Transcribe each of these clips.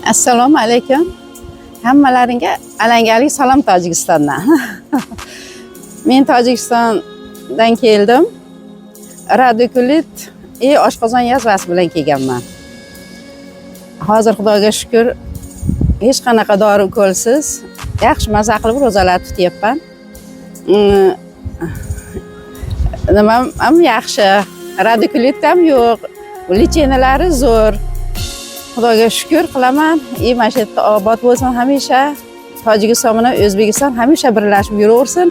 Assalomu alaykum. Hammalaringga alangalik salom Tojikistondan. Men Tojikistondan keldim. Radikulit и oshqozon язвasi bilan kelganman. Hozir Xudoga shukur, hech qanaqa dori ukolsiz yaxshi maza qilib ro'zalar tutyapman. Nimam ham yaxshi. Radikulit ham yo'q. Лечения lari zo'r. Xudoga shukur qilaman. И mana shu yerda obod bo'lsin hamisha. Tojikiston bilan O'zbekiston hamisha birlashib yuraversin.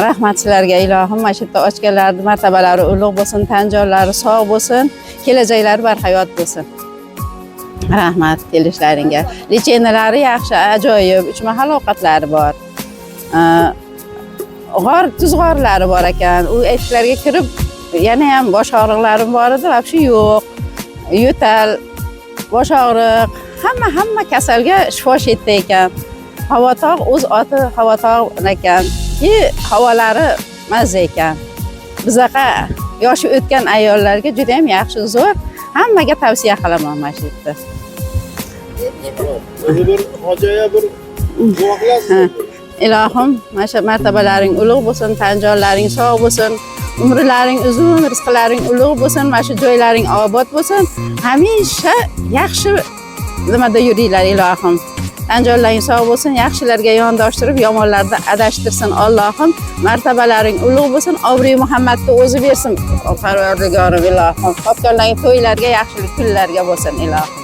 Rahmat sizlarga, ilohim, mana shu yerda ochganlarni martabalari ulug' bo'lsin, tan jonlari sog' bo'lsin, kelajaklari barhayot bo'lsin. Rahmat kelishlaringga. Лечения lari yaxshi, ajoyib, uch mahal ovqatlari bor. G'or, tuz g'orlari bor ekan. U eshiklarga kirib yana ham bosh og'riqlarim bor edi, вообще yo'q. Yo'tal, bosh og'riq, hamma kasalga shifo shu yerda ekan. Havatog' o'z oti Havatog' ekan. И havolari mazza ekan. Bizaqa yoshi o'tgan ayollarga juda ham yaxshi, zo'r. Hammaga tavsiya qilaman mana shu yerda. O'zi bir hojiga bir duo qilasiz. Ilohim, mana shu martabalaring ulug' bo'lsin, tan jonlaring sog' bo'lsin, umrlaring uzun, rizqlaring ulug' bo'lsin, mana shu joylaring obod bo'lsin. Hamisha yaxshi nimada yuringlar, ilohim. Tan jonlaring sog' bo'lsin, yaxshilarga yondoshtirib, yomonlarni adashtirsin Allohim. Martabalaring ulug' bo'lsin, obro'y Muhammadni o'zi bersin, Parvardigorim, ilohim. Topganlaring to'ylarga, yaxshilik kunlarga bo'lsin, ilohim.